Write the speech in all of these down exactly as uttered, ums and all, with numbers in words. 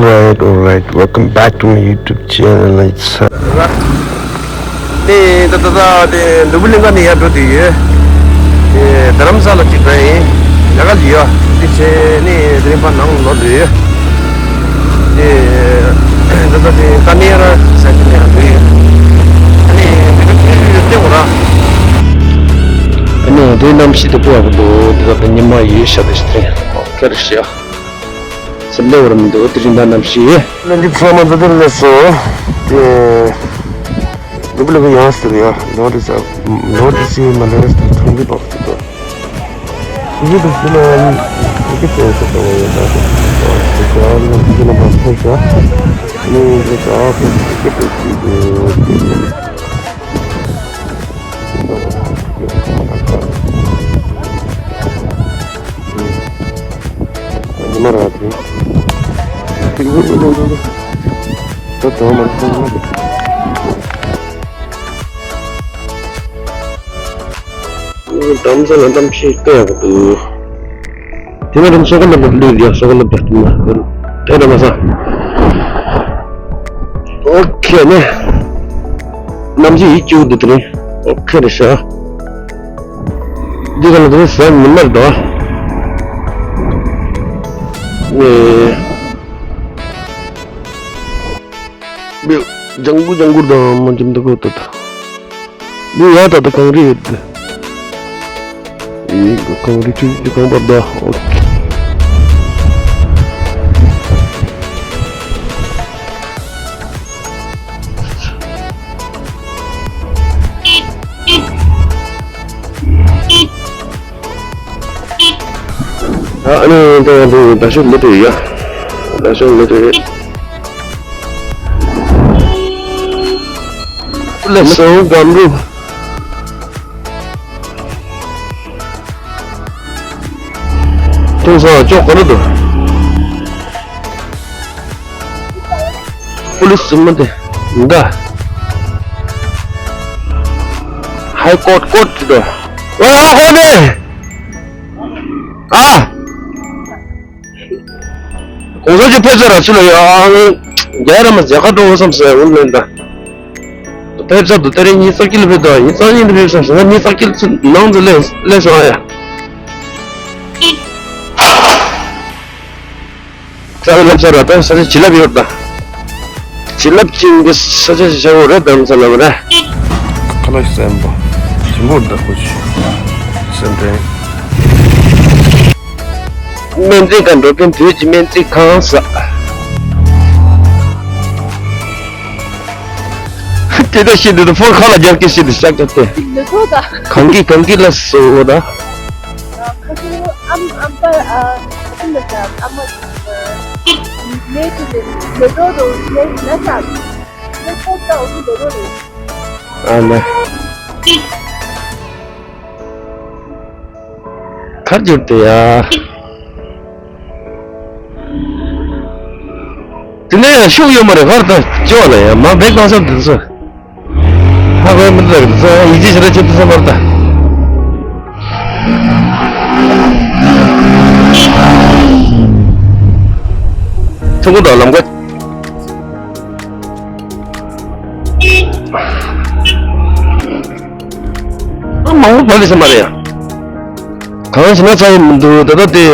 Alright, alright. Welcome back to my YouTube channel. It's uh, ནས་ད་ད་ད་དེ་འདུག་བུ་གླིང་ག་ནས་ཡར་འགྲོ་དུས་ཡོད། དེ་རྡ་རམ་ས་ལ་གཅིག་འགྲོ་ཡིན། ལས་ཀ་ལ་ཡོད། དེ་བྱས་ནས་དེ་རིང་ཕར་ནང་ལོག་འགྲོ་ཡོད། དེ་ད་ད་དེ་ཀ་ནེ་ར་ས་ཆ་ནས་ཡར་འགྲོ་ཡོད། ཨ་ནི་དེ་ག་དུས་བལྟས་འོ་ར། ཨ་ནི་དེ་གནམ་གཤིས་དེ་སྤུ་བ་གི་འདུག་དེ་ད་དེ་ཉི་མ་ཡོད་ཤ་དེ་ཞིག་དེ་ཁེ་རེ་ཤ། སེམས་ལེ་བར་མི་འདུག་དེ་རིང་ད་གནམ་གཤིས། ལན་འདི་ཚང་མ་འདི་ལྟར་སླེབས་སོང་། དེ་ལུག་ལུག་ཡང་སྟེར་ཡ་ནོ་ཏི་སི་ནོ་ཏི་སི་མ་ལེ་སི་ཐང་གི་བབས་སུ་དོ། ཡི་གེ་དུ་སི་ལ་ཡི་གེ་དུ་སི་དོ་ཡ་ད་དུ་སི་དོ་སི་དོ་ཡ་ནོ་ཏི་སི་ལ་མ་ཐོས་ཤ། ནི་ཡི་གེ་དུ་སི་དོ་ཡ། ཉི་མ་ར་དེ། ད་དུང་མ་སོང་ན། དམ་ས་ལ་གཏམ་ཤེས་ལྟོས་ཡག་པོ་འདུག་དེ་ནས་རིམ་སོ་ག་ལ་ལུས་ཡ་སོ་ག་ལ་བྱ་ཐུབ་ན་དེ་འདྲ་མ་ས། ཨོ་ཁེ་ནས་གནམ་གཤིས་ཡིད་སྐྱོ་འདུག་དེ་རིང་ཨོ་ཁེ་རེད་ཤག་འདི་ག་ལ་དེ་ཟ་མི་མར་དོ། ཨེ། མི་ལྗང་གུ་ལྗང་གུ་དང་མ་འཇམ་དུ་གོ་ཏོ་ཏོ། མི་ཡ་ད་ད་གངས་རི་ཡོད་དེ། ཨེ་གངས་རི་ཆུ་ཆུ་གངས་བར་དོ། ཨོ་ཁེ། ཨ་ནི་ད་ཡང་འདི་ད་ཤུགས་མི་ཐུབ་ཡ། ད་ཤུགས་མི་ཐུབ་ཡ། ལགས་སོ་སྒམ་རུ། ཐུག་སོང་ཅོག་ག་རུ་འདུག་པུ་ལི་སི་མི་དེ་འདྲ། ཧའི་ཀོར་ཀོར་དེ་དོ། ཨོ་ཧ་ཧོ་ནེ། ཨ། གོང་ས་ཅི་ཕེབས་ས་ར་ཆུ་ལ་ཡོད་ཨང་། རྒྱ་ར་མ་མཇལ་ཁ་འགྲོ་བསམ་ཟེར་འུན་ལེན་ད། ཕེབས་ས་དུ་ཏེ་རེ་ཉིན་གསར་སྐྱིད་ལ་ཕེབས་དོ་ཉིན་གསར་སྐྱིད་ལ་ཕེབས་སོང་ཟེར་ན་ཉིན་གསར་སྐྱིད་ནང་དུ་ལས་ལས་སོང་ཨ་ཡ། ས་ར་ལབ་ས་ར་ད་ས་ཆ་བྱིན་རླབས་ཡོད་ད། བྱིན་རླབས་ཅན་གྱི་ས་ཆ་ཞིག་ཆགས་ཡོད་རེད་དམ་ས་ལབ་རེད། ཁ་ལག་སེམས་པ་ཞིམ་པོ་འདྲ་པོ་ཞིག་སེམས་དྲན། སྨན་རྩིས་ཁང་འགྲོ་མཁན་དུས་ཀྱི་སྨན་རྩིས་ཁང་ས། དེ་ལྟར་ཤི་དུས་ཕོར་ཁ་ལ་རྒྱབ་ཀྱི་ཤི་དུས་ཤག་ཀྱང་སྟེ། མི་ཐོག་ད། གང་གི་གང་གི་ལ་སོ་ད། ཁ་ཐུག་ཨམ་ཨམ་པར་ཨ་ཨ་ཐུག་ལ་ས་ཨ་མ་མེ་ཐུག་ལ་མེ་ཏོ་དོ་མེ་ན་ས་མེ་ཐོག་ད་འུ་ཐུག་དོ་རེད། ཨ་ན། ཁར་གྱུར་ཏེ་ཡ། དེ་ནས་ཡང་ཤུགས་ཡོད་མ་རེད་ཧར་ད་ཅི་བ་ལ་ཡ་མ་བེག་བཏང་ས་འདི་ཚོ། ཧ་གོ་མི་འདུག་ད་ཡིད་ཆེས་བྱེད་ར་ཆེད་དུ་ས་མར་ད། ཐུག་གུ་དང་ལམ་ཀ། ཨ་མང་པོ་བབས་ཟིན་པ་རེད་ཡ། གང་ཞིག་ན་ཚ་ཡི་མི་འདུག་ད་ལྟ་དེ་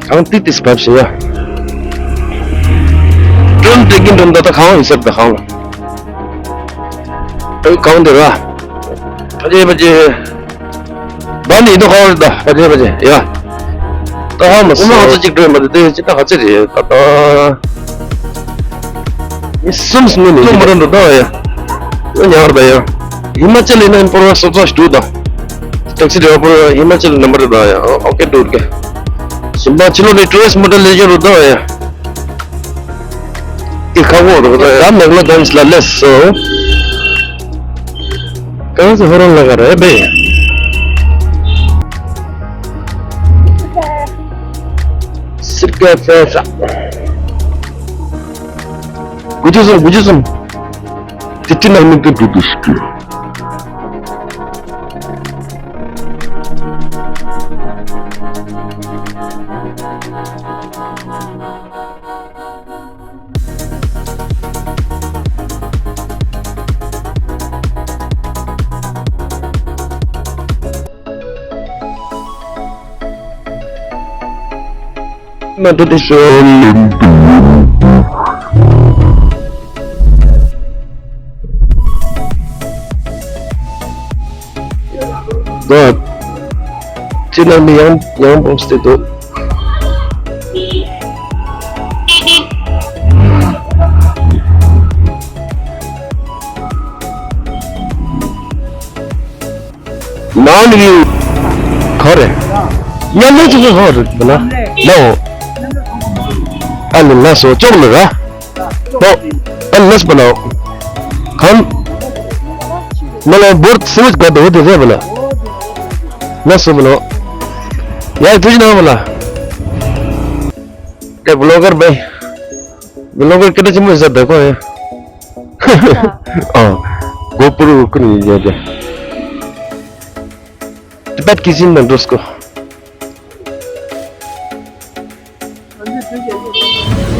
གང་ཏིག་ཏིག་བབས་ཤིང་ཡ། ཀྲུན་ཏིག་གིན་ཀྲུན་ད་ལྟ་གང་ཡིན་ཟེར་ད་གང་ལ། ཨེ་གང་དེ་ར། ཨ་ཅེ་པ་ཅེ། བ་ནི་དོ་ཁ་བར་ད་ཕ་ཅེ་ཕ་ཅེ་ཡ། ད་ཧ་མ་སོ་མ་ཧ་ཚོ་གཅིག་འགྲོ་མ་དེ་དེ་ཅི་ད་ཧ་ཚེ་རེད་ད་ད། མི་སུམ་སུམ་ནི་ལོ་མ་རང་འགྲོ་ད་ཡ། ཨ་ཉག་ར་ད་ཡ། ཧི་མ་ཅལ་ཡིན་ན་པོར་བ་སོ་ཚ་ཞིག་འགྲོ་ད། ཊེག་སི་རེ་བ་པོར་བ་ཧི་མ་ཅལ་ནམ་བར་ད་ཡ། ཨོ་ཀེ་འགྲོ་གི། ཞིམ་པ་ཕྱི་ལོགས་ནས་ཊུ་རི་སི་མོ་ཊ་ལེ་ཇེན་རུ་ད་ཡ། ཨི་ཁ་བོ་རོ་ད་མེག་ལོ་དོན་ལ་ལེ་སོ། གང་ཟེར་ཧོ་རོན་ལ་ག་རེ་བེ། སིར་ཀ་ཧྥེ་ཧྲ། དགུ་བཅུ་གསུམ་དགུ་བཅུ་གསུམ། དེ་ཅི་ནང་མི་ཀི་དུ་དུ་སྐྱོ། མ་འགྲོ་དེ་ཤོ། ད་ཅི་ན་མི་ཡང་ཡང་བོངས་ཏེ་འདུག་ནང་ནས་ག་རེ། མཉམ་ལས་ཅིག་ག་རེ་ན་ལའོ། ཨ་ལེ་ལ་སོ་ཅོག་ལ་ར། ཨོ། ཨ་ལེ་ལ་སོ་པ་ལའོ། གམ། མ་ལ་བོར་སི་མིད་ག་དོ་དེ་རེ་བ་ལ། ལ་སོ་པ་ལའོ། ཡ་ཐུགས་རྗེ་གནང་བ་ལ། ཨེ་བི་ལོ་གར་བས། བི་ལོ་གར་སྐད་གྲགས་ཆེན་པོ་ཡིན་ས་དེ་ཁོ་ཡིན། ཨ། གོ་པུ་རུ་ཀུན་ཡོད་དེ། Tibet cuisine དང་འགྲོ་སྐོ།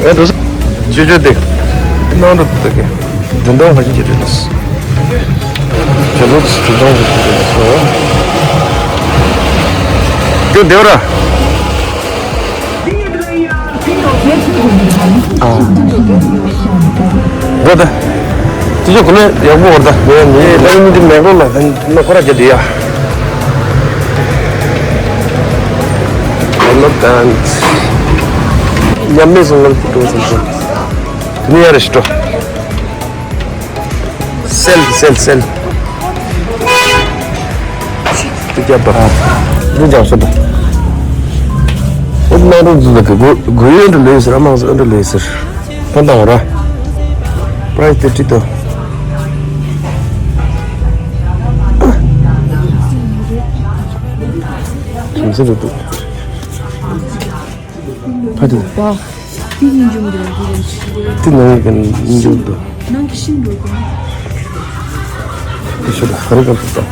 ཨེ་འགྲོ་སྐོ། ཅི་ཅི་དེ། ནང་དུ་དེ་གེ། འདི་འདྲ་ང་ཅི་ཅི་དེ་ལས། ཇེ་ལུགས་འདི་འདྲ་ང་ཅི་ཅི་དེ་ལས་སོ། ཁྱོད་བདེ་བ་ར། ཨ། འོ་ད། དེ་ཚོ་ཁོ་ན་ཡག་པོ་འོ་ད། ངས་ནི་ད་ཡིན་འདི་མེད་པོ་ལ་ད་ནི་ཁོ་ར་རྒྱ་དེ་ཡ། ཨ་ནི་ད། ཉམས་མེད་སོང་ངར་གྱི་འགྲོ་སོང་སོང་། དེ་ནི་ཡ་རེ་ཞིག་འགྲོ། སེལ་སེལ་སེལ། ཏི་ཀྱ་པ། འདི་ཀྱང་སོ་ད། འོ་ན་རུ་འཛུལ་ལ་གི་གུ་གུ་ཡོན་དུ་ལོས་ཟེར་མང་སོ་འདུ་ལོས་ཟེར། ཕན་དང་ར། པྲའི་ཏི་ཏི་ཏོ། ཁྱིམ་སེ་རུ་འདུག་ཕ་དེ། ཏི་ནང་གི་ཉིན་འཇུག་འདུག་ནང་གི་ཤིང་འགྲོ་དང་། ཤོད་ཧ་རི་ག་ཕུག་དང་།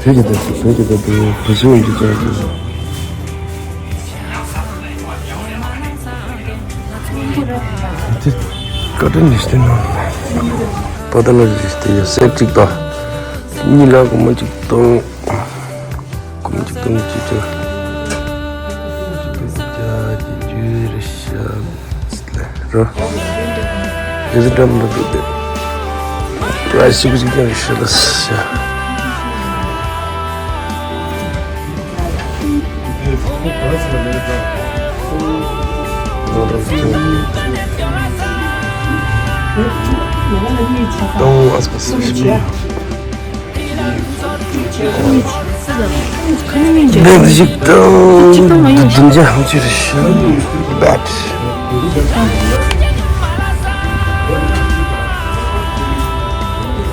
བོད་ཀྱི་བསྟན་སྲིད་བོད་ཀྱི་བསྟན་པའི་བུ་ཆུང་གི་ཅན་གྱི། དེ་བཀའ་དྲིན་ནི་བསྟན་ནོ། པ་ད་ལ་རིས་དེ་ཡ་སེ་གཅིག་དང་། གཉིས་ལ་གོང་མ་གཅིག་དང་། གོང་མ་གཅིག་དང་གཅིག་དང་། གཅིག་དང་གཅིག་དང་རྒྱུ་རེ་ཤ། རོ། ཡེ་ཟི་འགྲམ་དུ་འདུག་སྟེ། ར་ཤི་བུ་ཞིག་ཀྱང་ཤི་ལ་ཤ། ཏོང་ཨ་སི་པ་སི་ཤི། འདི་ཞིག་དང་འདི་འཇའ་ཧམ་ཆེ་རེད་ཤི། བེད།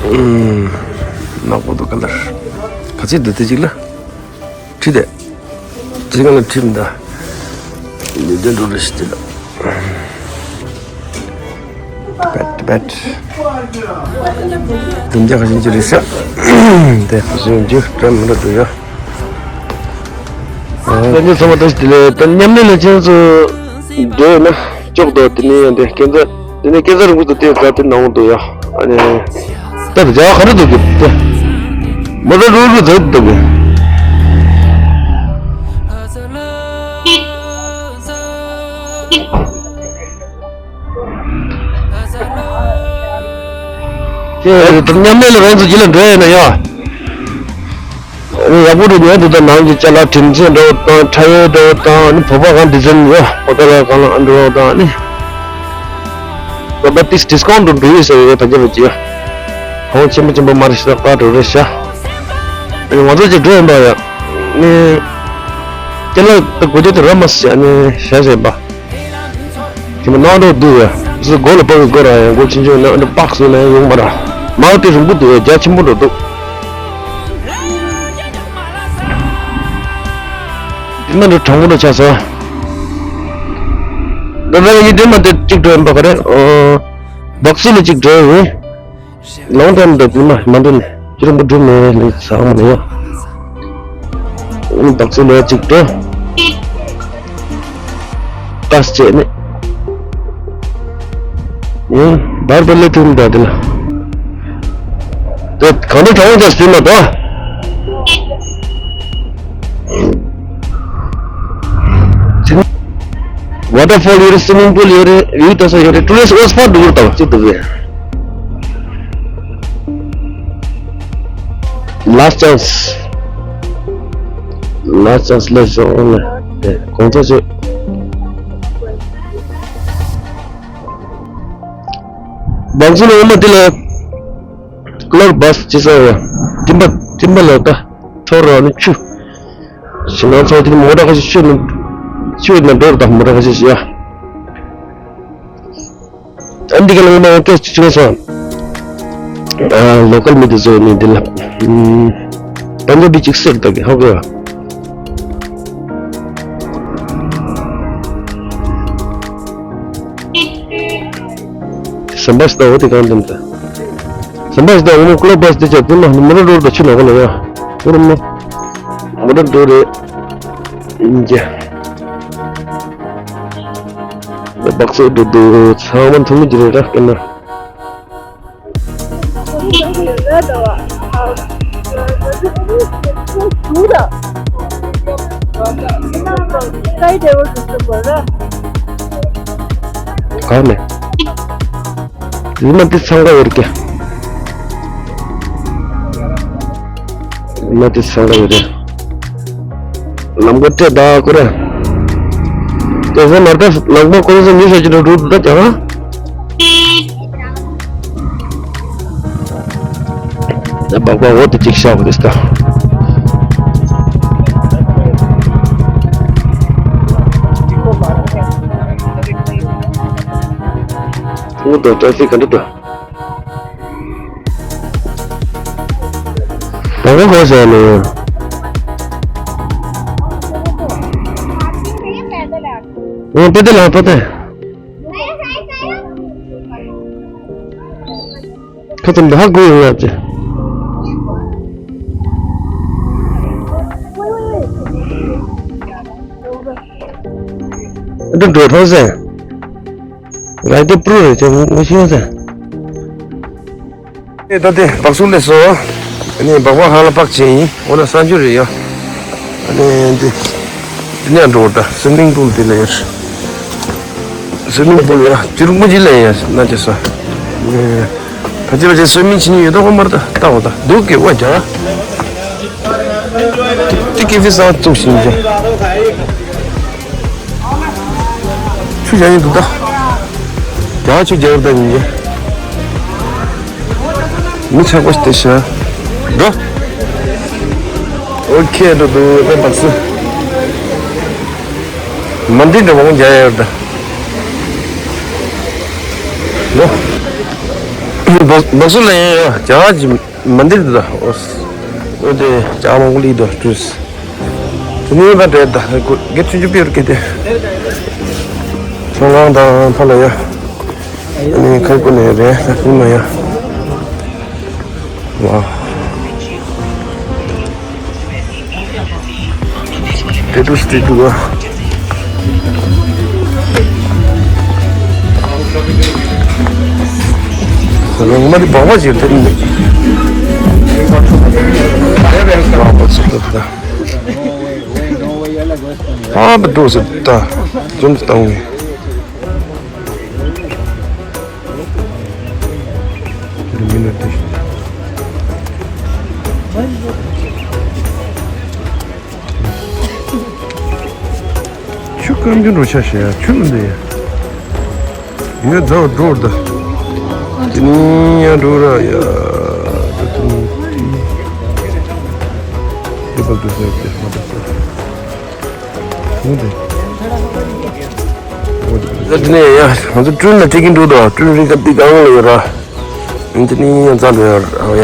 ཨུམ། ནག་པོ་འདུག་ག་ལར། ག་ཚོད་འདུག་དེ་ཅིག་ལ། ཁྲིད་དེ། ཅི་ག་ལ་ཁྲིད་མི་འདའ། ཉི་ཟླ་འགྲོ་རེ་ཞིག་དེ་ལ། བེད་བེད། དེ་འཇའ་ག་བཞིན་གྱི་རེད་ཤག་དེ་བཞིན་གྱི་བཀྲ་མི་འདྲ་འདུག་ཡ། ཨ། ད་ནི་ཚང་མ་ད་ཞིག་དེ་ལས་ད་མཉམ་ལས་ལས་ཅན་ཚོ་འདོད་ན་ཅོག་ཏོ་དེ་ནས་ཡང་དེ་སྐད་ཆ་དེ་ནས་སྐད་ཆ་རིང་པོ་ཚོ་དེ་ཛ་དེ་ནང་འདུག་ཡ། ཨ་ནི་ད་ད་ཇ་ག་རེ་འདུག་གི་དེ་མོ་ད་རུ་རུ་ཛ་འདུག་གི། དེ་མཉམ་ལས་ལ་རང་ཚོ་ཇི་ལ་འགྲོ་ཡོད་ན་ཡ། ཡག་པོ་རེད་ཉོ་འདུག་ད་ནང་གི་ཅ་ལག་དྲིན་ཆེན་འདྲ་བོ་དང་ཁྲ་ཡོལ་འདྲ་བོ་དང་ནི་བོད་པ་གང་ཌི་ཛའིན་ཡོད་ཧོ་ཊེལ་གང་ལ་འགྲོ་བ་དང་ནི། ད་ལྟ་ཏིས་ཌིས་ཀའུན་ཊི་འགྲོ་ཡོད་ཟེར་ཡོད་ད་རྒྱབ་ཀྱི་ཡ། གོང་ཆེན་པོ་ཆེན་པོ་མ་རེད་ཤག་ད་འགྲོ་རེད་ཤག་ང་ཚོ་ཅིག་འགྲོ་ཡིན་པ་ཡ། ནི། ཅ་ལག་ད་གོ་རྒྱུ་དེ་ར་མ་ཟེར་ནི་ཤ་ཟེར་པ། དེ་མ་གནང་རོགས་འདུག་ཡ། སུ་མགོ་ལ་ཕོག་གི་སྐོར་ར་ཡང་མགོ་ཆུང་ཆུང་ན་འདི་པགས་སུ་ན་ཡོང་མ་ར། མ་དེ་རིང་པོ་འདུག་ཡ་རྒྱ་ཆེན་པོ་འགྲོ་འདུག་དེ་ན་འདྲ་དྲང་པོ་འདྲ་ཆགས་སོང་། འདི་ལ་ཡི་དེ་མ་དེ་གཅིག་འགྲོ་ཡིན་པ་ག་རེ། ཨོ། སྦག་སུ་ལ་གཅིག་འགྲོ་ཡིན། ལོང་ཊའིམ་འདི་དེ་མ་མ་འགྲོ་ནས་ཅི་རིང་པོ་འགྲོ་མེད་ལས་ས་མ་ནས་ཡ། ཨུ་བདག་ཚོ་ལས་གཅིག་ཏུ། ཏཱས་བྱས་ནས། ཨུ་བར་བར་ལས་ཐུག་མི་འདུག་དེ་ལ། དེ་གང་འདྲ་གྲོང་ཅག་ཟིན་མ་གཏོགས། Waterfall ཡོད་རེད། Swimming pool ཡོད་རེད། view ལྟ་ས་ཡོད་རེད། tourist spot འགྲོ་གི་རེད། ད་ཅི་འདུག་གས། Last chance. Last chance ལས་བཟང་ལ་དེ་གོང་ཚད་ཆེ། བང་ཆེན་འོ་མ་དེ་ལ་ཀློར་བྷ་སི་ཅི་ས་ཡ། ཏིམ་པ་ཏིམ་པ་ལ་ད་ཐོ་ར་ནི་ཆུ། ཞིང་ཁང་ཚོ་དེ་མོ་ཊ་ཁ་ཤས་ཆུ་ནི་ཆུ་ནི་འགྲོ་རུ་ད་མོ་ཊ་ཁ་ཤས་ཤིག་ཡ། ཨ་འདི་ག་ལ་མ་སྐད་ཅིག་སོང་། ཨ་ལོ་ཀལ་མི་དེ་ཚོ་ནི་འདི་ལ་ཨམ་པན་ཇ་བི་ཅིག་སེར་ད་གི་ཧོ་གི་ཡ། ཟམ་པ་ཞིག་ད་འོ་དེ་གང་འདེམ་ད། ཟམ་པ་ཞིག་ད་འོ་མོ་ཀློ་པ་སི་དེ་ཆ་དེ་མ་མོ་ཊ་འགྲོ་རུ་ད་ཆུ་ནག་པ་ལ་ཡ། འོ་རུ་མོ་མོ་ཊ་འགྲོ་རེད། ཡིན་གྱི། སྦག་སོགས་འགྲོ་འདུག་ཚང་མ་མཐོང་གི་རེད་ར་སྐད་ན། ག་ནས། རི་མ་དེ་འཚང་ཁ་ཡོད་ཀྱི། རི་མ་དེ་འཚང་ཁ་ཡོད་རེད། ལམ་ཁ་སྤྲད་ད་ཁོ་ར། དེ་ཚོ་མར་ད་ལམ་ཁ་ཁོ་ཚོ་མི་ཤ་ཅི་འགྲོ་འགྲོ་འདུག་ད་ཀྱང་། ད་སྦག་སྦག་འོ་དེ་གཅིག་ཤ་བ་དེ་སྟ། འོ་ད་ཏྲ་ཕིག་ག་འདྲ་འདུག་ད་ག་གོ་ཟེར་ནས། ཨོ་པེ་ཏེ་ལ་པེ་ཏེ། ཁ་ཙམ་ད་ཧ་གོ་ཡོང་ཡ་ཅེ། ཨ་འདི་འགྲོ་ཐང་ཟེར། ར་དེ་པྲོ་རེད་ཅེ་ངོ་ཤེས་ཟེར། ཨེ་ད་དེ་སྦག་སུ་ལས་སོ། ཨ་ནི་སྦག་སྦག་ཧ་ལ་པག་ཅན་ཡིན། འོ་ན་ས་འཇུ་རེད་ཡ། ཨ་ནི་འདི་འདི་ནས་འགྲོ་ད་སུའི་མིང་པུལ་དེ་ལ་ཡོད། སུའི་མིང་པུལ་ཡ་ཅི་རུ་མོ་ཅི་ལ་ཡ་ན་ཅི་ས། ཨེ་ཕ་ཅི་ཕ་ཅི་སུའི་མིང་ཅི་ནི་ཡོད་ད་ཧོ་མར་ད་ལྟ་འོ་ད་འདུག་གི་འོ་རྒྱ། ཏི་ཀི་ཕི་ས་བཙུགས་ཤིང་རྒྱ། ཆུ་རྒྱག་ཡིན་འདུག་ད། རྒྱ་ཆུ་རྒྱག་ད་ཡིན་གྱི། མི་ཆགས་པ་ཞིག་དེ་ཤ། འགྲོ། ཨོ་ཁེ་འགྲོ་འདུག་ད་སྦག་སུ། མ་འདི་འདྲ་མང་རྒྱག་ཡ་ཡོད་ད། འགྲོ། སྦག་སྦག་སུ་ལ་ཡ་ཡ་རྒྱ་ཅི། མ་འདིར་འདུག་ད། ཨོ་དེ་ཅག་མང་པོ་ལི་དོ་ཀྲུས། དེ་ནས་ད་འདྲེ་ད་གོ་གེ་ཆུ་ཆུ་པིར་གེ་དེ། ཚོང་ཁང་དང་ཕ་ལ་ཡ། ཨ་ནི་ཁ་ཀུ་ནས་རེད་ད་ཀུ་མ་ཡ། ཝ། དེ་དུས་དེ་འདུག་ག་ལོང་མ་དེ་སྦག་སྦག་ཅིག་དེ་ནི་སྦག་སྦག་ཅིག་ལབ་ད། ཨ་བ་འགྲོ་ཟེར་ད་འཛོམས་བཏང་ངེ། ཆུ་སྐམ་རྒྱུ་འགྲོ་ཆ་ཞེ་ཡ་ཆུ་མི་འདུག་ཡ། ཡོད་ད་འགྲོ་ད། དེ་ནི་ཡ་འགྲོ་ར་ཡ། དེ་བར་དུ་ཟེར་དེ་མ་ད་ཟེར། ད་དེ་ནས་ཡ་ང་ཚོ་ཀྲུན་ལ་སྤྲད་ཀྱིན་འདུག་དོ། ཀྲུན་རི་ཀ་ཏི་གང་ལ་ཡོད་ར། འདི་ནི་ཡང་རྩ་འགྲོ་ཡ་ར་ཡ།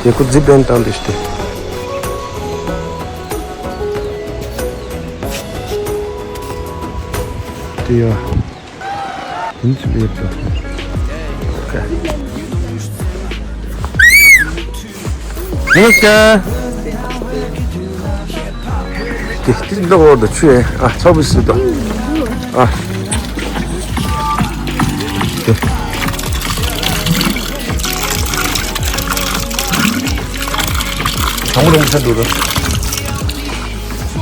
དེ་ཁུ་ཛི་པན་བཏང་དེ་ཤི་དེ། དེ་ཡ། ཡིན་ཚུལ་ཡོད་དོ། ཡིན་ཀ། དེ་དེ་འདི་འོག་ཏུ་ཆུ་ཡ་ཨ་ཚ་བུ་སི་དོ། ཨ། དེ། དང་པོ་རང་ཚ་འདུག་ར།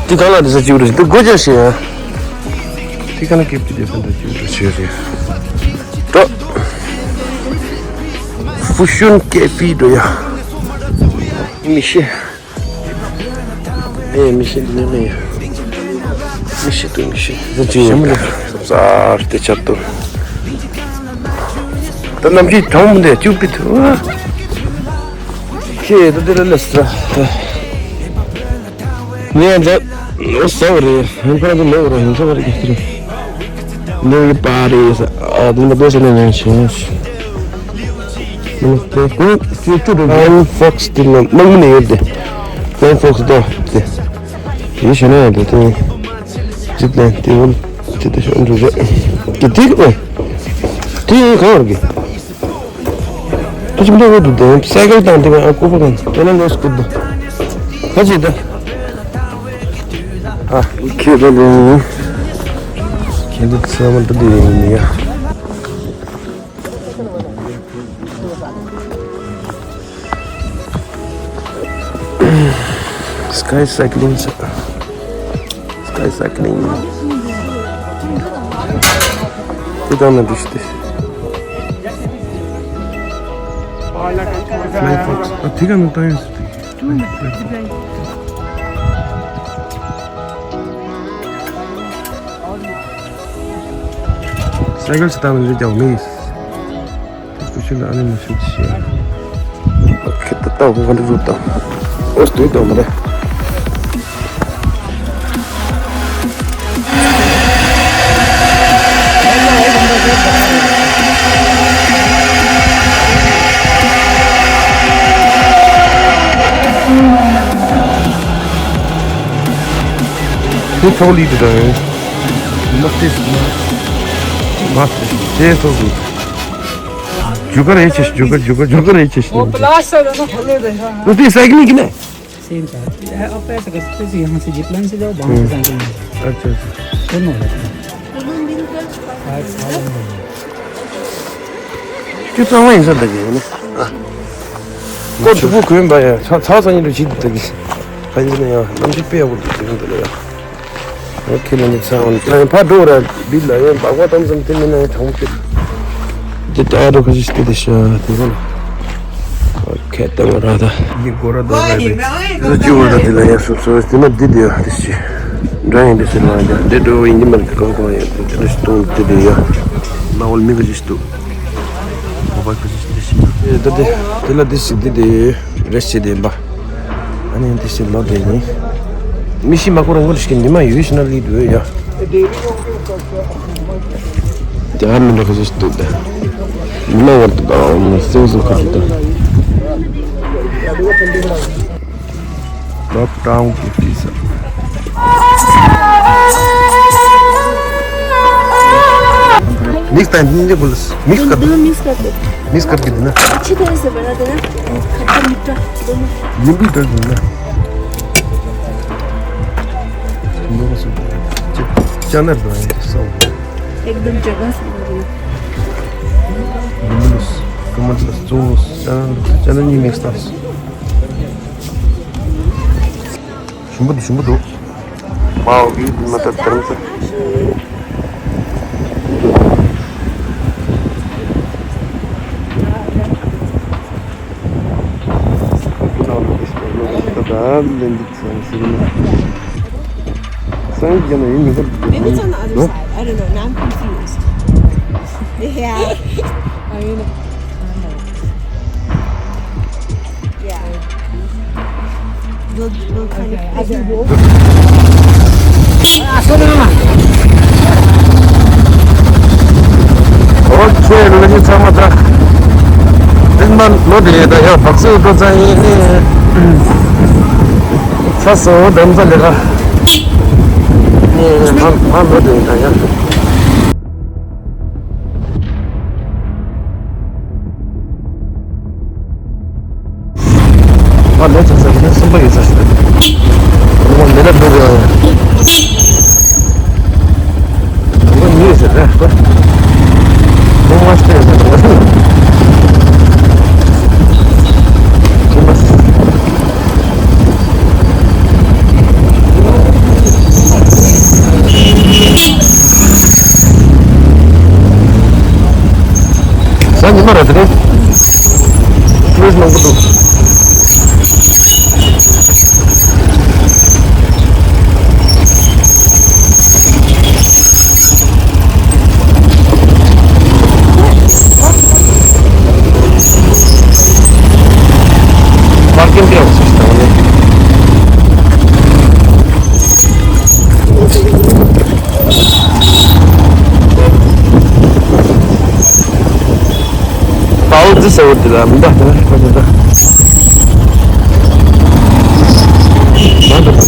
དེ་གང་ལ་དེ་ས་ཅིག་རེད་དེ་སྒོ་རྒྱག་ཤེས་ཡ། ཁྱི་ཁ་ན་ཀེབ་ཀྱི་དེ་ཕན་ཐོགས་ཀྱི་འགྲོ་ཆོས་རེད། འགྲོ། ཧྥུ་ཤུན་ཀེ་ཧྥེ་འགྲོ་ཡ། མི་ཤེས། ཨེ་མི་ཤེས་འདི་ནས་མེད་ཡ། མི་ཤེས་འདུག་མི་ཤེས། ཟ་ཅི་ཡོད་ད། ཟ་ར་དེ་ཆར་དུ། ད་ནམ་རྒྱུན་གྲོང་མི་འདི་ཅུ་པི་ཐུ། ཁྱེད་ད་དེ་ལ་ལས་ཟ། ངས་འདྲ། ཟ་བ་རེད། ཧན་ཁ་ར་ལོ་ར་ཧན་ཁ་བ་རེད་ཀྱི་ལོ་ཡི་པ་རེད་ས། ཨ་དེ་འདྲ་པོ་ཟེར་ན་ཡང་ཞེས། ཀོན་ཧྥོག་སི་དེ་ལ་མང་མི་ནས་ཡོད་དེ། ཀོན་ཧྥོག་སི་དེ། དེ་ཡིན་ཞེ་ན་ཡང་དེ་དེ་ཇིབ་ལན་དེ་བོ་དེ་དེ་ཤོག་འགྲོ་རེད། དེ་དེ་གི་དེ་གང་བར་གི། ཁྱིམ་ཐོག་འོག་ཏུ་དེ་སའི་ཀལ་དང་དེ་ག་ཨ་ཀོ་པ་གང་དེ་ན་ལོ་སྐུ་དུ། ཁ་ཅིག་ད། ཨ་ཁྱེད་ད་དེ། ཁྱེད་ད་ཚ་མ་ད་དེ་ཡིན་ཡ། Sky cycling. Sky cycling. དེ་དང་ན་འདུག་སྟེ། Fly Fox. ཨ་དེ་ག་ན་བཏང་ཡོད་ཟེར་དེ། སའི་ཀལ་ཞིག་བཏང་ན་འགྲིག་ཀྱང་མེད། ཁུ་ཤུ་ལ་ཨ་ནི་མ་ཤུ་ཤི། ཁེ་ཏི་ཏའོ་གོང་ག་འདི་རུ་ཏའོ། ཨོ་སྟོད་ཏའོ་མ་རེད། དེ་ཐོག་ལི་དེ་དང་། མ་སྟེ་མ་སྟེ་དེ་ཐོག་ལི། རྒྱུ་སྐར་ཡེ་ཆེ་ཞིག་རྒྱུ་སྐར་རྒྱུ་སྐར་རྒྱུ་སྐར་ཡེ་ཆེ་ཞིག་ཨོ་པ་ལ་ས་ར་ན་ཧ་ལེ་རེ་ཧ། ཨོ་དེ་སའི་ཀལ་གི་ནས། Same side. Yeah, up there, because this is यहाँ से zip line से जाओ, वहाँ से जाके नहीं। अच्छा, अच्छा। दोनों है। ཁྱོད་གཙང་མ་ཡིན་ས་འདི་གི་ཡིན། ཨ། ཀོ་ཐུ་བུ་གོན་པ་ཡ། ཚ་ཚ་ཚ་ཉིན་དུ་བྱིད་འདི་གི། ཕན་ཚུན་ཡང་རྣམ་འགྱུར་དཔེ་ཡག་པོ་འདུག་ཟེར་གི་འདུག་ལ་ཡ། ཨོ་ཁེ་ལ་ནི་ཚ་འོན་ཏང་ཕ་འགྲོ་ར་བིད་ལ་ཡང་བག་བ་གཏོང་ཙམ་དེ་མིན་ན་ཡང་གྲོང་ཁྱེར། འདི་ལྟ་ཡ་འགྲོ་ཁ་ཤས་ཤིག་དེ་དེ་ཤ་དེ་གོ་ལ། ཨོ་ཁེ་ལྟ་ང་ར་ད། འདི་གོ་ར་འདོག་ར་རེད། དེ་ཚོ་ཅི་བོ་ར་དེ་ལ་ཡ་སོ་སོ་དེ་མ་འདི་དེ་ཡ་དེ་ཤི། འདྲ་ཡིན་དེ་ཟེར་ལ་ཡ་འདི་འགྲོ་ཡིན་གྱི་མ་རེད། གང་གང་ཡ་དེ་དེ་ལ་ཤི་གཏོང་དེ་དེ་ཡ། ན་འོལ་མི་ག་ཤི་ཤི་འདུག་མོ་བ་ཁ་ཤས་ཤིག་འདི་ཤི་ན། ཨེ་ད་དེ་དེ་ལ་དེ་ཤི་འདི་དེ་རེ་ཤི་དེ་ཡིན་པ། ཨ་ནི་དེ་ཤི་ལོ་དེ་ཡིན། མི་ཤི་མ་ཁོ་རང་ཁོ་ལ་ཤི་ཉི་མ་ཡོད་ཤི་ན་ལི་དུ་ཡ། དེ་ཨ་མི་འདྲ་ཁ་ཤས་ཤིག་འདུག་ད། ཉི་མ་བར་དུ་གང་མི་སེང་སུ་ཁ་ཤས་འདུག Top down fifty sir. Mix time नहीं बोल मिक्स कर दो। मिक्स करके देना। अच्छी तरह से बना देना। खट्टा मीठा दोनों। नींबू डाल देना। दोनों से चना बनाए सब। एकदम जगह से बना देना। Tomato sauce, चना, चना नहीं मिक्स था। ཞིམ་པོ་འདུག་ཞིམ་པོ་འདུག་མའོ་གི་མ་ད་དར་མ་ད། ད་ལེན་འདུག་སང་ཟེར་ན། སང་རྒྱ་ན་ཡིན་མི་ཁ་འདུག Maybe it's on the other side. I don't know. Now I'm confused. Yeah. I mean, yeah. We'll, we'll kind of figure it out. ཨོ་ཁེ། ལ་ཉི་ཚང་མ་ད། ཏིན་མན་ལོ་དེ་ད་ཡ་བག་སོ་ཏོ་ཚང་ཡིན་ནི། ཚ་སོ་འདམ་ཚ་ལེ་ག་ནི་མ་མ་ལོ་དེ་ད་ཡ། ཨ་ལོ་ཚ་ཚ་ཡིན་ན་སུམ་པ་ཡོད་ཚ་ཞིག་རེད། ཨོ་མ་མེ་ལ་འགྲོ་གི་ཡོད་ཡ། ཨོ་མ་མི་ཡོད་ཟེར་རེད་ཨོ། ཨོ་མ་སྟེ་ཡོད་ཟེར་རེད། ཨོ་མ། དེ་རིང་ཊུ་རི་སི་མང་པོ་འདུག་པར་ཀིང་དེ་ཡང་སུ་ཞིག་དང་ནི། པའོ་ཙི་ཟེར་བ་དེ་ལ་མི་འདྲ་དེ་ལ་ཁ་ཆེ་ད། མ་འདྲ་དང་པོ་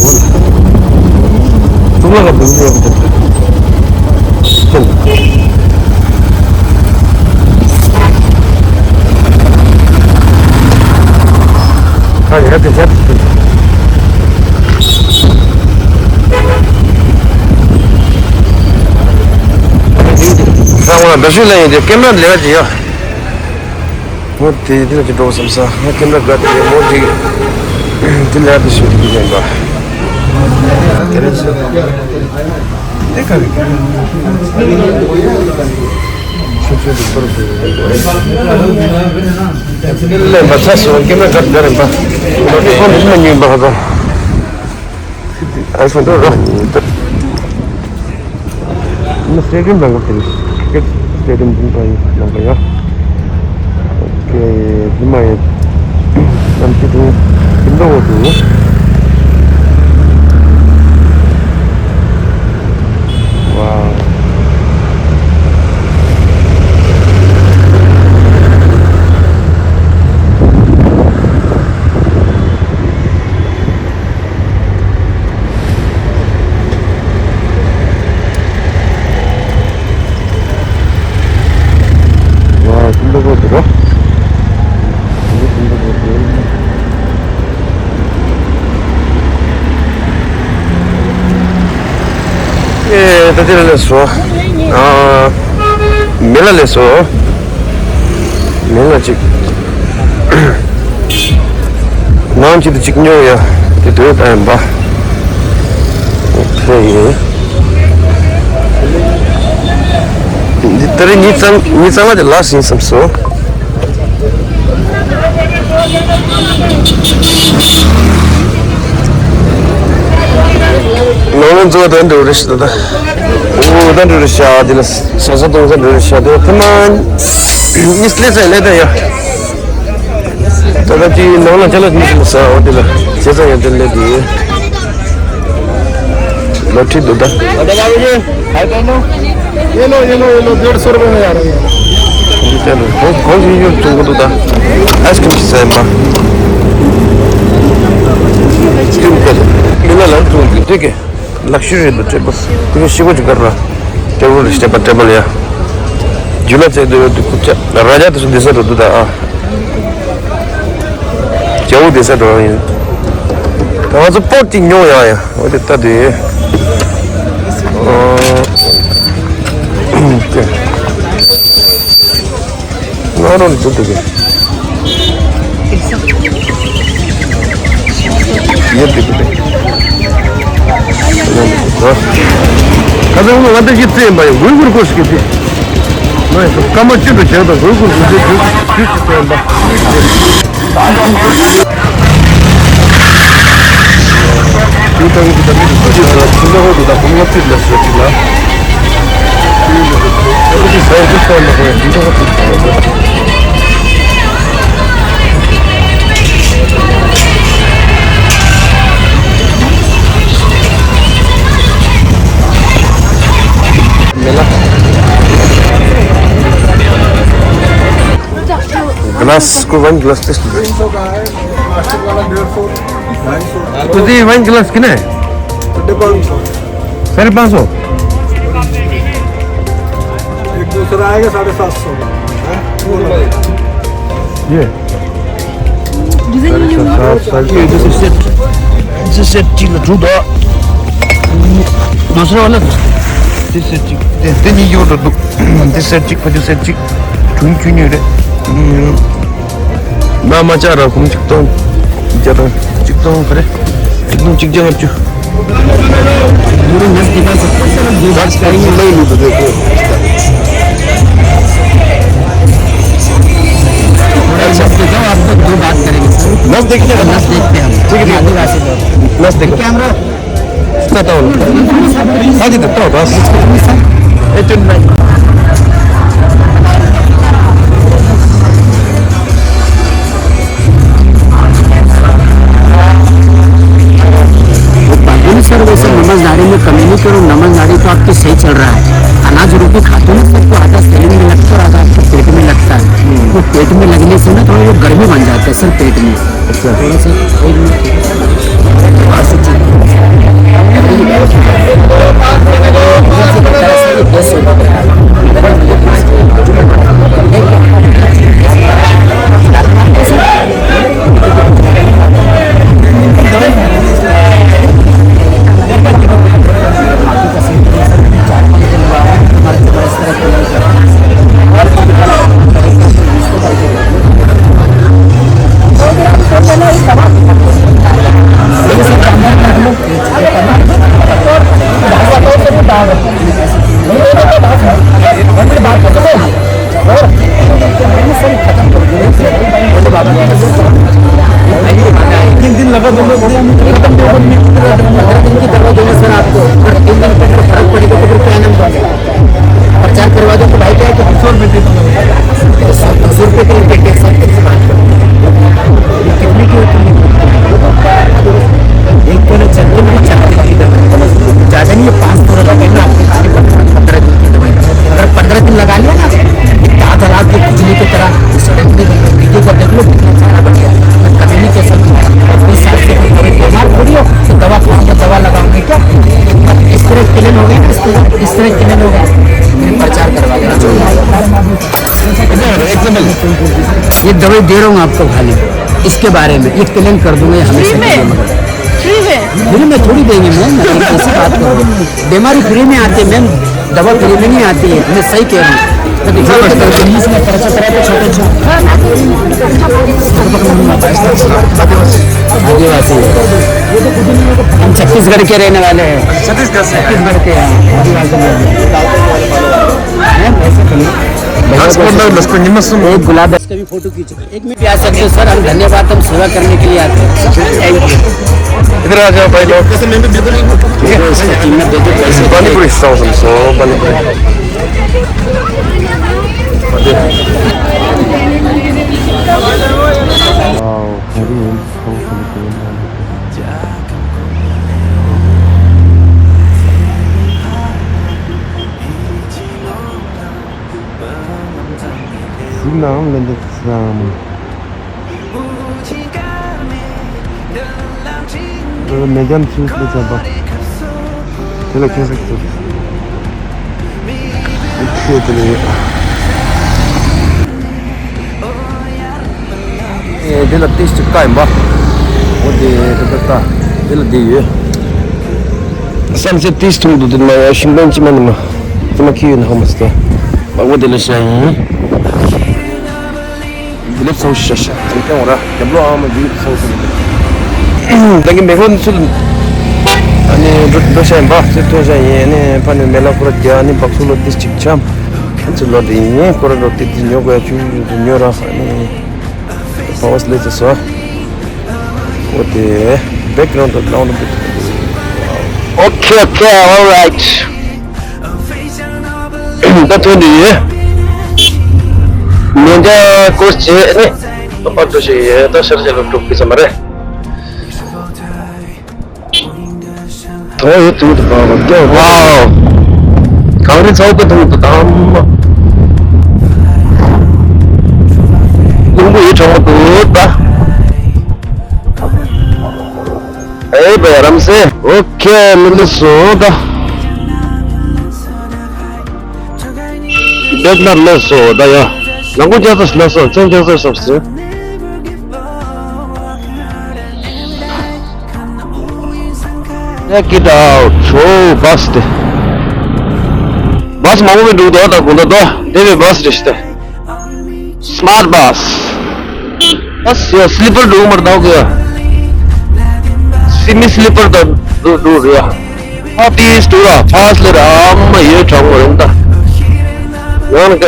ལ། གཙུག་ལག་གི་འབུམ་ཡོད་པ་དེ། ཁ་ཡ་དེ་ཆ་དེ། ས་ངོ་ལ་འདྲ་ཤུལ་ལ་ཡིན་ཏེ་ཀེམ་ར་ལས་ཀ་ཅིག་ཡོད། ངོ་དེ་དེ་ལ་ཅི་འགྲོ་བསམ་ས། ངོ་ཀེམ་ར་དགའ་དེ་མོ་དེ་དེ་ལ་དེ་ཤུལ་དེ་ཡིན་པ། དེ་རེད་ཤག་དེ་ག་རེ་ག་རེ་ཤུགས་ཤུགས་དེ་ཐོར་དེ་ལེན་པ་ཚ་སོང་ཀེམ་ར་དགའ་དེ་རེད་པ། ཁོང་དེ་མ་ཉོས་པ་ཧ་ད། ཨའི་ཕོན་དུ་རོ། ནི་སི་ཊེ་ཌི་ཡམ་ནང་གི་དེ་ཀིཌ་སི་ཊེ་ཌི་ཡམ་འདི་འདྲ་ཡིན་ནང་གི་ཡ། ཨོ་ཀེ། འདི་མ་ཡིན། ནམ་ཅི་དུང་འདི་འདྲ་བོ་འདུག་ཝའོ། ང་ཀུན་པ་པོ་དེ་རོ། ཀུན་པ་པོ་དེ། ཨེ་ད་དེ་ལ་སོ། ཨ། མེ་ལ་ལས་སོ། མེ་ལ་ཅིག་ནང་གཅིག་ཏུ་གཅིག་ཉོ་ཡ། དེ་དོན་དག་ཡིན་པ། ཨོ་ཁེ། འདི་ལྟར་ཉིས་ཚང་ཉིས་ཚང་ལ་དེ་ལགས་ཡིན་བསམ་སོ། ནང་ལོ་འཛུལ་བ་དང་འདྲ་བོ་རེད་ཤག་ད། འོ་ད་འདྲ་བོ་རེད་ཤག་དེ་ལ་ཟ་ས་གཏོང་ས་འདྲ་བོ་རེད་ཤག་དེ་ཐ་མ་ཉིས་ལས་ས་ལས་ད་ཡ། ད་ལྟ་དེའི་ནང་ལ་ཅ་ལག་ཉིས་ལ་ཟ་འོ་དེ་ལ་བྱས་ཙང་ཡ་དེ་ལས་དེ་ལོ་ཁྲི་འདུག་ད། ये लो, ये लो, ये लो, डेढ़ सौ रुपये में आ रही है। འདི་ལྟར་གོང་གོང་གི་ཡོད་བྱུང་གི་འདུག་ད། ཨའི་སི་ཀྲིམ་ཞིག་ཟ་ཡིན་པ། ཀྲིམ་དེར་མི་ལ་ལ་བྱུང་གི་འདུག་གི། ལག་ཤུ་རེད་འདུག་སྤྲད་པ། དེ་ག་ཤི་བོ་ཅིག་གར་ར། སྤྲད་པ་རེད་སྤྲད་པ་སྤྲད་པ་ལ་ཡ། ཇུ་ལ་ཚེ་འདོད་འདུག་ཁུ་ཆ་ར་ཇ་དེ་སུ་འདི་ས་འགྲོ་འདུག་ད་ཨ། རྒྱལ་པོ་དེ་ས་འགྲོ་ཡིན། ད་ང་ཚོ་པོ་ཏི་ཉོ་ཡ་ཡ། འོ་དེ་ལྟ་དུས། ཨོ། དེ། ང་རང་འདུག་འདུག་གི། ཡོད་འདུག་གི། ཨོ། ཁ་སང་ང་ད་ཅི་བཙལ་ཡིན་པ་ཡང་གུར་གུར་ཀོ་ཞིག་གི་དེ། ང་ཡང་སྐར་མ་བཅུ་དྲུག་བྱས་དང་གུར་གུར་གུར་གུར་གུར་གུར་ཞིག་བཙལ་ཡིན་པ། དེ་ལྟ་བུ་དེ་ད་མི་དེ་ཚོ་ཅིག་ལ་ཕྱི་ལོགས་དུ་ད་ཁོང་ལ་ཕྱིར་ལ་ཟེར་ཅིག་ལ། ཨ་ཁུ་ཅིག་ཟ་ཡི་ཅིག་ཟ་ཡི་ལ་ཁོང་ཡང་ཕྱི་ལོགས་དུ་ཟ་ཡི་ལ། མེ་ལ། ग्लास को वाइन ग्लास टेस्ट। प्लास्टिक वाला डेढ़ सौ। तो ये वाइन ग्लास कितना है? साढ़े पाँच सौ। साढ़े पाँच सौ। एक दूसरा आएगा साढ़े सात सौ। ये। साढ़े सात सौ। ये जैसे सेट, जैसे सेट ठीक है, झूठ है। दूसरा वाला। ये सेट ठीक। ये, ये नहीं, ये तो दो। ये सेट ठीक, ये सेट ठीक। झूठ, झूठ नहीं रे। ན་མ་ཅག་ར་ཁུམ་ཆིག་སྟོང་། བརྒྱ་དང་ཆིག་སྟོང་ག་རེ། ཆིག་སྟོང་གཅིག་བརྒྱ་ལྔ་བཅུ། ད་ཁོང་ཚོ་ལོས་མི་འདུག་གོ། अब तो दो बात करेंगे सर। नस देखते हैं। नस देखते हैं हम। ठीक है, ठीक है। आदिवासी लोग। नस देखो। कैमरा। तो, तो। हाँ जी, तो, तो, बस। बोले, "सर, वैसे नमजदारी में कमी नहीं करो, नमजदारी तो आपकी सही चल रहा है। अनाज रोटी खाते हो ना सर, तो आधा शरीर में लगता है और आधा आपके पेट में लगता है। वो पेट में लगने से ना थोड़ा वो गर्मी बन जाता है सर पेट में।" अच्छा। थोड़ा सा पेट में तीन दिन लगा, तुम लोग एकदम पंद्रह दिन की दवा देंगे सर आपको, अगर तीन दिन के अंदर फर्क पड़ेगा तो फिर क्या नाम दोगे? प्रचार करवा दो तो भाई क्या है कि सौ रुपये दे दो। सौ, दो सौ रुपये के लिए क्या सर, कैसे बात करो? कितने की होती है? एक किलो चल के मैंने चार किलो की दवाई, ज़्यादा नहीं है, पाँच सौ रुपये में आपको खाली पन्द्रह दिन की दवाई। अगर पन्द्रह दिन लगा लिया ना, दांत रात की खुजली की तरह सडनली वीडियो को देख लो, कितना सारा बढ़ गया। कम्युनिकेशन, अपने साथ से कोई बीमार थोड़ी हो, तो दवा खाऊंगा, दवा लगाऊंगा क्या? इस तरह क्लीन हो गया, इस तरह, इस तरह क्लीन हो गया। फिर प्रचार करवा देना चाहिए। ये दवाई दे रहा हूँ आपको खाली, इसके बारे में, ये क्लीन कर दूंगा, ये हमेशा फ्री के लिए में? मगर फ्री में? फ्री में थोड़ी देंगे मैम, मैं कैसी बात कर रही हूँ? बीमारी फ्री में आती है मैम, दवा फ्री में नहीं आती है, मैं सही कह रहा हूँ। मैं तो जोर से कह रहा हूँ। इसमें खर्चा करा तो छोटे छोटे आदिवासी, हम छत्तीसगढ़ के रहने वाले हैं। छत्तीसगढ़ से। छत्तीसगढ़ के हैं, आदिवासी लोग हैं। हैं? ऐसे तो नहीं। भैया को एक गुलाब का भी फोटो खींचो। एक मिनट भी आ सकते हो सर, हम धन्यवाद, हम सेवा करने के लिए आते हैं। Thank you. इधर आ जाओ भाई लोग। ठीक है, इसको कीमत दे दो, पैसे दे दो। पानी पूरी खाओ तुम, सो पानी पूरी। Wow, very nice, so beautiful। གཟིགས་ནའང་ལེན་འདུག་བསམ། འདི་མེ་རྒྱམ་ཆུ་ལ་བྱས་པ། དེ་ལ་ཁེ་སྲེག་ཏུ། ཁེ་དེ་ལ་ཡོད། ཨེ། འདི་ལ་ཏིས་ཅིག་ཀ་ཡིན་པ། འོ་དེ་དེ་ད་ལྟ་འདི་ལ་འདི་ཡོད། བསམ་ཚེ་ཏིས་ཐུང་དུ་འདི་མ་ཡ་ཤིང་ལོན་ཅི་མ་ནི་མ། དེ་མ་ཁི་ཡོད་ན་ཧོ་མ་སྟེ། མ་འོ་དེ་ལ་ཤ་ཡིན། འདི་ལ་ཚོ་ཤ་ཤ་དེ་ཀྱང་འོ་ར་རྒྱབ་ལོ་ཨ་མ་འདི་ཚོ་ཤ་ཡིན། ད་གི་མེ་ཁོ་ནི་ཚུལ། ཨ་ནི་འགྲོ་འགྲོ་ཤ་ཡིན་པ་ཚེ་ཐོན་ཤ་ཡིན། ཨ་ནི་ཕ་ནི་མེ་ལ་ཁོ་ར་རྒྱ་ཨ་ནི་བག་སུ་ལོ་ཏིས་ཅིག་འཆམ། ཨ་ཚུལ་ལོ་དེ་ཡིན་ཁོ་ར་ལོ་ཏིས་ཏིས་ཉོ་གོ་ཡ་ཆུ་ཆུ་ཉོ་ར་ཨ་ནི། Power slide is so. What the background, the ground, okay, okay, all right. ད་ཐོན་དུ་ཡོད། མེ་མདའ་སྐོར་བྱས་ནས་ད་པར་འགྲོ་བྱས་ཡོད། ད་ཤར་རྒྱག་ལ་འགྲོ་དགོས་ས་མ་རེད། དོ་ཡོད་དུ་དུ་པ་པ་ཀྱོ། ཝའོ། གངས་རི་ཚོགས་པའི་དུང་དུ་དམ། ལུང་པ་ཡི་གྲོང་དུ་ད། ཨེ་བ་རམ་སེ། ཨོ་ཁེ་ལི་ལི་སོ་ད། བེག་ནར་ལི་སོ་ད་ཡ། ལང་ཀུ་རྒྱ་ཚ་ལི་སོ་ཅན་རྒྱ་ཚ་སོབ་སེ། Check it out. ཚོ་བྷ་སི་དེ། བྷ་སི་མང་པོ་མི་འདུག་དོ། ད་དགོང་དག་དོ། དེ་བས་བྷ་སི་རེད་ཤི་ད། སི་མ་ཊི་བྷ་སི། བྷ་སི་ཡ་སི་ལི་པར་འདུག་མར་དག་གི་ཡ། སི་མི་སི་ལི་པར་དང་འདུག་འདུག་རེད་ཡ། ཨ་ཏིས་འདུག་ར་ཕ་སི་ལི་ར་ཨ་མ་ཡོད་གྲོགས་མོ་རེད་ད། ཡང་ན་ཀ།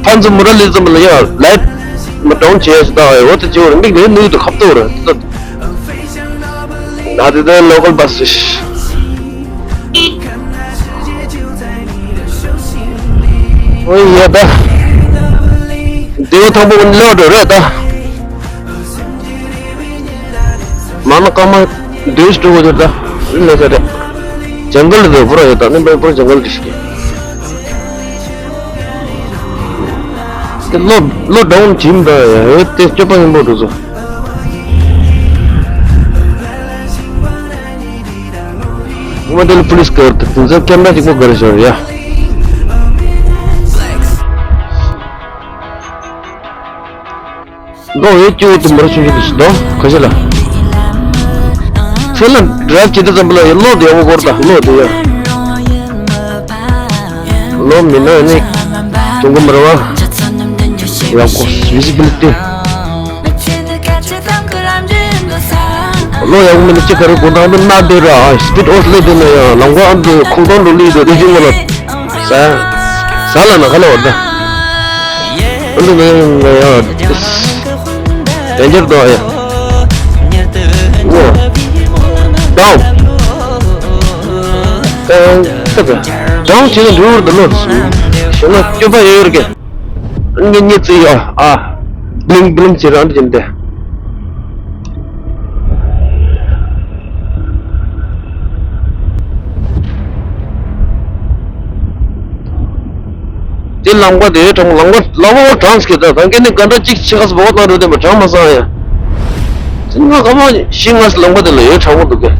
ཕན་ཚུན་མུ་ར་ལི་ཙམ་ལ་ཡ་ལའི་མ་གྲོང་ཆེ་ཞིག་ད་འོ་ད་ཅི་བར་མིག་ནས་ནུས་དུ་ཁབ་ཏོ་ར་ད་ད་དེ་ད་ལོ་ཀལ་བ་སི་ཨོ་ཡ་ད་དེ་བ་ཐང་པོ་ལོ་འགྲོ་རེད་ད། མ་ན་ཀ་མ་དུས་དྲུག་གོ་ད་ལེ་ས་རེད། ཇང་གལ་དུ་པུ་ར་ཡོད་ད་ནི་པུ་ར་ཇང་གལ་དུ་ཞིག་དེ་ལོ་ལོ་ཌའུན་ཇིམ་ད་ཡོད་དེ་སྐྱོབ་པ་ཡིན་པོ་འགྲོ་ཚོ། ཨོ་མ་དེ་ལ་པུ་ལིས་ཀར་དུ་དུ་ཛ་ཀེམ་ར་ཅིག་པོ་གར་ཞོར་ཡ། ལོ་ཡོད་ཅིག་དུ་མར་ཆུང་ཆུང་དུ་ཞིག་དོ་ཁ་ཤས་ལ། ཚེ་ལ་ཌ་རའིབ་བྱེད་དུས་ཙམ་པ་ལ་ཡ་ལོ་དེ་ཡག་པོ་སྐོར་དང་ལོ་དེ་ཡ། ལོ་མི་ན་ནི་དུང་གོ་མ་ར་བ་ཡག་པོ་ཝི་ཟི་བི་ལི་ཊི། ལོ་ཡག་པོ་མི་ན་ཅི་ག་རེ་གོ་ད་འདི་ན་དེ་ར་སི་པིཌ་ཨོ་སི་ལེ་དེ་ན་ཡ་ལམ་ཁ་ཨ་འདི་ཁོང་ཏང་འགྲོ་ལི་དེ་དེ་ཅི་མོ་ལ། ས་ས་ལ་ན་ཁ་ལ་བར་ད། ཨ་འདི་ན་ཡ་ཡ་ཡ། དེ་འཇར་དོ་ཡ། ཨོ། ཌའུན། ད་ད་ད་ཌའུན་བྱས་ན་འགྲུལ་བར་དུ་ལོ། ཞེ་ན་སྐྱོ་པ་ཡོད་རེད་ཀྱེ། ཨ་ནི་གཉིད་ཙི་ཡོ་ཨ། བླིང་བླིང་བྱེད་རང་འདྲ་ཡིན་ཏེ། དེ་ལམ་ཁ་དེ་གྲང་ལམ་ཁ་ལམ་ཁ་གྲང་སྐད་ད་ད་གན་ནི་ག་འདྲ་གཅིག་ཆེ་ཁ་སུ་བོག་བཏང་རུ་དེ་མ་གྲང་མ་སང་ཡ། ཚིན་ང་ག་མ་ཤི་ང་སི་ལམ་ཁ་དེ་ལ་ཡོད་གྲང་མོ་འདུག་གི།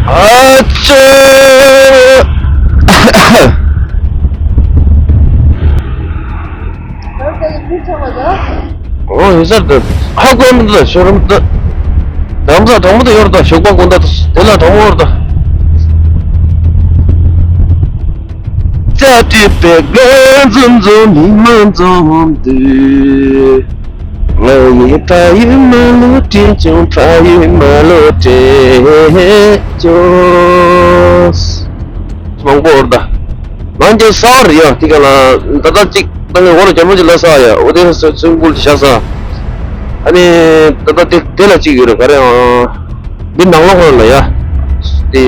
ཨ་ཅེ། ཨོ་ཡིན་ས་འདི་ཧ་གོ་མི་འདུག་ཤོ་རུམ་འདི་དམ་ས་དྲང་མོ་དུ་ཡོར་དང་ཞོགས་པ་དགོང་དག་དེ་ལ་དྲང་མོ་ཡོར་དང་། ཙ་ཏི་པེ་གོ་འཛུམ་འཛུམ་མི་མ་འཛུམ་དུས། ང་ཡི་ཕ་ཡུལ་མ་ལུས་དྲན་བྱུང་། ཕ་ཡུལ་མ་ལུས་དྲན་བྱུང་། མང་པོ་ཡོར་དང་། ང་ཚོ་ས་རི་ཡ་དེ་ག་ལ་ད་ལྟ་གཅིག་ད་ངས་འོ་ལ་རྒྱ་མོ་ཅིག་ལ་ས་ཡ་འོ་དེ་སུ་སུན་པུལ་བཞག་ས། ཨ་ནི་ད་ལྟ་དེ་དེ་ལ་གཅིག་ཡོད་རེད་ག་རེ་ཨང་། འདི་ནང་ལོགས་ཁོ་ལ་ཡ། དེ་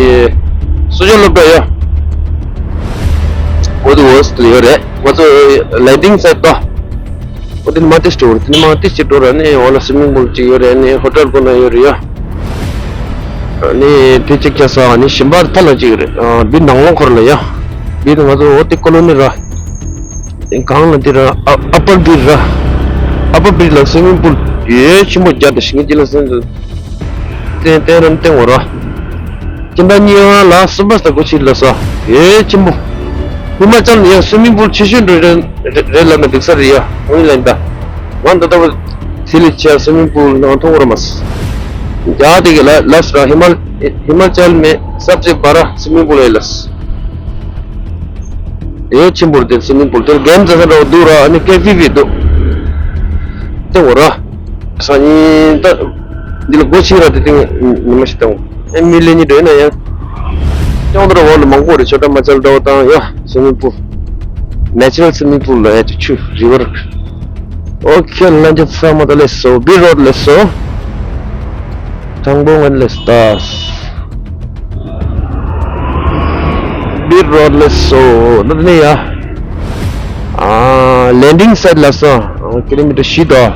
སུ་ཇོ་སློབ་གྲྭ་ཡ། འོ་དེ་འོ་སི་ལ་ཡོད་རེད། ང་ཚོ་ལེན་ཌིང་སའིཊ་དོ། འོ་དེ་ནི་མ་ཏིས་སྟོར་དེ་ནི་མ་ཏིས་ཅིག་སྟོར་ཨ་ནི་འོ་ལ་སུ་མིང་པུལ་ཅིག་ཡོད་རེད། ཨ་ནི་ཧོ་ཊེལ་ཁོ་ན་ཡོད་རེད་ཡ། ནི་དེ་གཅིག་བྱས་ས་ནི་ཞིམ་པ་ཐ་ལ་གཅིག་རེད། བི་ནང་ལོང་འཁོར་ལ་ཡ། བི་དུ་ང་ཚོ་འོ་དེ་ཀོ་ལོ་ནི་ར། གང་ལ་འདི་ར་ཨ་ཨ་པར་བི་ར། ཨ་པར་བི་ལ་སུ་མིང་པུལ་ཡོད་ཆེན་པོ་བརྒྱ་དང་ཞིག་གི་ལ་སུ་མིང་པུལ། ཏན་ཏན་རམ་ཏན་འོ་ར། ཅི་འདྲ་ཉེ་བ་ལ་སུ་མ་ས་གོ་ཆི་ལ་ས་ཡོད་ཆེན་པོ། ཧི་མ་ཅལ་ནི་ཡ་སུ་མིང་པུལ་ཆེ་ཤོས་འགྲོ་རེད་རེད་ལ་ན་འགྲིག་ས་རེད་ཡ་ཧོང་ལན་ད། ང་འདི་ལྟ་བུ། ཚེ་ལས་ཆེ་སུ་མིང་པུལ་ནང་མཐོང་བར་མ་སི། རྒྱ་དེ་གི་ལ་ལ་སི་ར་ཧི་མ་ཧི་མ་ཅལ་མེ་སབ་ཅེ་བ་ར་སུ་མིང་པུལ་ཨེ་ལ་སི། ཨེ་ཆེན་པོར་དེ་སུ་མིང་པུལ་དེར་གན་ཛ་ས་ར་འདུག་ར་ཨ་ནི་ཀེ་ཕི་བི་འདུག་དེ་འོ་ར། སང་ཉིན་ད་འདི་ལ་སྒོ་ཕྱེ་ར་དེ་ཏིང་ཉི་མ་ཞིག་བཏང་། ཨེ་མི་ལེ་ཉི་འདྲ་ཡིན་ན་ཡང་། ཀྱང་དེ་ར་འོ་ལ་མང་པོ་རེ་ཆོ་འདྲ་མ་ཅལ་འདྲ་བོ་དང་ཡ་སུ་མིང་པུལ། ནེ་ཅུ་རལ་སུ་མིང་པུལ་ལ་ཡ་ཆུ་ཆུ་རི་ཝར། ཨོ་ཁེ་ལན་ཅི་ཚ་མ་ད་ལེ་སོ་བི་རོད་ལེ་སོ། དང་པོ་ང་ལེ་སྟ། བི་རོད་ལེ་སོ་ནི་ནི་ཡ། ཨ་ལེན་ཌིང་སའིཊ་ལ་སོ་ཀི་ལོ་མི་ཊར་བཞི་དོ།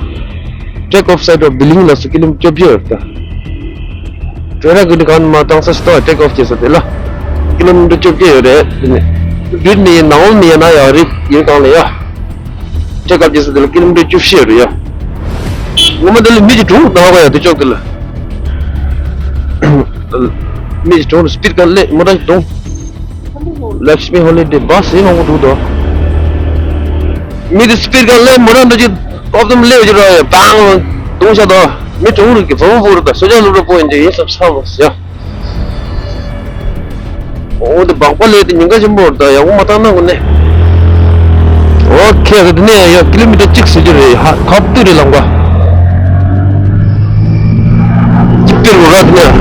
ཊེག་ཨོཕ་སའིཊ་ཨོཕ་བི་ལིང་ལ་སོ་ཀི་ལོ་མི་ཊར་བཅོ་བརྒྱད་ཡོད་ད། ཏྲེ་ར་གི་ནི་གང་མ་བཏང་ས་ཞིག་ཏོ་ཊེག་ཨོཕ་བྱེད་ས་དེ་ལ། ཀི་ལོ་མི་ཊར་བཅོ་བརྒྱད་ཡོད་རེད། དེ་ནི། བིར་ནི་ཡིན་ནའོ་ནི་ཡིན་ན་ཡང་རིག་ཡིན་གང་ལ་ཡ། ཊེག་ཨོཕ་བྱེད་ས་དེ་ལ་ཀི་ལོ་མི་ཊར་བཅུ་བཞི་ཡོད་རེད་ཡ། ངོ་མ་དེ་ལ་མི་གཅིག་གྲོངས་ད་ཧ་གོ་ཡ་དེ་ཅོག་དེ་ལ། མི་གཅིག་གྲོངས་རེད་སྤིར་ག་ལས་མོ་ཊ་གྲོངས། ལེགས་མི་ཧོ་ལི་ཌེ་བ་སི་མང་པོ་འདུག་དོ། མི་དེ་སྤིར་ག་ལས་མོ་ཊ་འདྲ་ཅིག་ཨོབ་དམ་ལེ་ཅིག་ར་ཡ་བང་གྲོངས་ཤ་དོ། མི་གྲོངས་རེད་ཀྱི་བ་བུ་བུ་རེད་ད་སོ་ཇ་སློབ་གྲྭ་པོ་ཡིན་ཅིག་ཡིན་བསམ་བསམ་ཡ། འོ་དེ་སྦག་པ་ལས་དེ་ཉིན་ཁ་ཆེན་པོ་རེད་ད་ཡག་པོ་མ་བཏང་ན་དགོས་ནས། ཨོ་ཁེ་དེ་ནས་ཡ་ཀི་ལོ་མི་ཊར་གཅིག་ཟེར་རྒྱུ་རེད་ཧ་ཁབ་ཏུ་རེད་ལམ་ཀ། གཅིག་པེར་འོ་ར་དེ་ནས།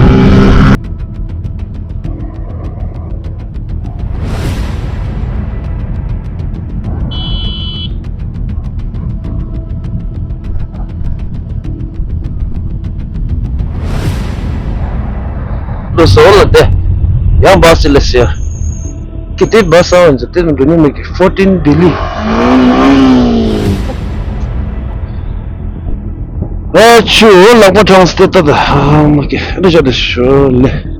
ཟོ་ལ་དེ་ཡང་བ་སི་ལ་ཟེར། ཀི་ཏི་བ་ས་བ་འཛི་ཏི་ན་འགྲོ་ནི་མི་གི་ཕོར་ཊིན་ལྡི་ལི། ཨ་ཆུ་ལག་པ་ཐང་སྟེ་ཏ་ཏ་མ་ཀི་རེ་ཆ་དེ་ཤོ་ལེ།